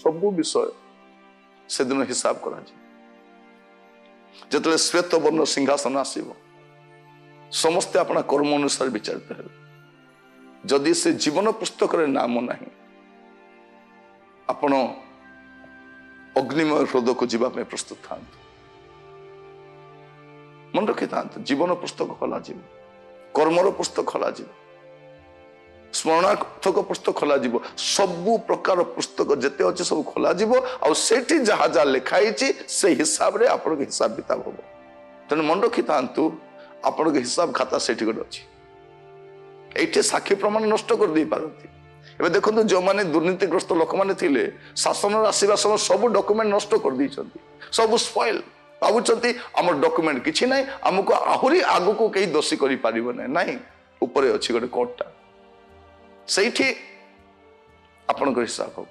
ସବୁ ବିଷୟ ସେଦିନ ହିସାବ କରାଯିବ। ଯେତେବେଳେ ଶ୍ଵେତ ବର୍ଣ୍ଣ ସିଂହାସନ ଆସିବ, ସମସ୍ତେ ଆପଣା କର୍ମ ଅନୁସାରେ ବିଚାରିତ ହେବେ। ଯଦି ସେ ଜୀବନ ପୁସ୍ତକରେ ନାମ ନାହିଁ, ଆପଣ ଅଗ୍ନିମୟ ହ୍ରଦକୁ ଯିବା ପାଇଁ ପ୍ରସ୍ତୁତ ଥାନ୍ତୁ। ମନେ ରଖିଥାନ୍ତୁ, ଜୀବନ ପୁସ୍ତକ ଖୋଲାଯିବ, କର୍ମର ପୁସ୍ତକ ଖୋଲାଯିବ, ସ୍ମରଣାର୍ଥକ ପୁସ୍ତକ ଖୋଲାଯିବ। ସବୁ ପ୍ରକାର ପୁସ୍ତକ ଯେତେ ଅଛି ସବୁ ଖୋଲାଯିବ। ଆଉ ସେଇଠି ଯାହା ଯାହା ଲେଖା ହେଇଛି, ସେଇ ହିସାବରେ ଆପଣଙ୍କ ହିସାବ କିତାବ ହବ। ତେଣୁ ମନେ ରଖିଥାନ୍ତୁ, ଆପଣଙ୍କ ହିସାବ ଖାତା ସେଇଠି ଗୋଟେ ଅଛି। ଏଇଠି ସାକ୍ଷୀ ପ୍ରମାଣ ନଷ୍ଟ କରିଦେଇ ପାରନ୍ତି। ଏବେ ଦେଖନ୍ତୁ, ଯେଉଁମାନେ ଦୁର୍ନୀତିଗ୍ରସ୍ତ ଲୋକମାନେ ଥିଲେ, ଶାସନରେ ଆସିବା ସମୟ ସବୁ ଡକୁମେଣ୍ଟ ନଷ୍ଟ କରିଦେଇଛନ୍ତି, ସବୁ ସ୍ପଏଲ। ଭାବୁଛନ୍ତି ଆମର ଡକୁମେଣ୍ଟ କିଛି ନାହିଁ, ଆମକୁ ଆହୁରି ଆଗକୁ କେହି ଦୋଷୀ କରିପାରିବ ନାହିଁ। ନାହିଁ, ଉପରେ ଅଛି ଗୋଟେ କୋର୍ଟଟା, ସେଇଠି ଆପଣଙ୍କର ହିସାବ ହବ।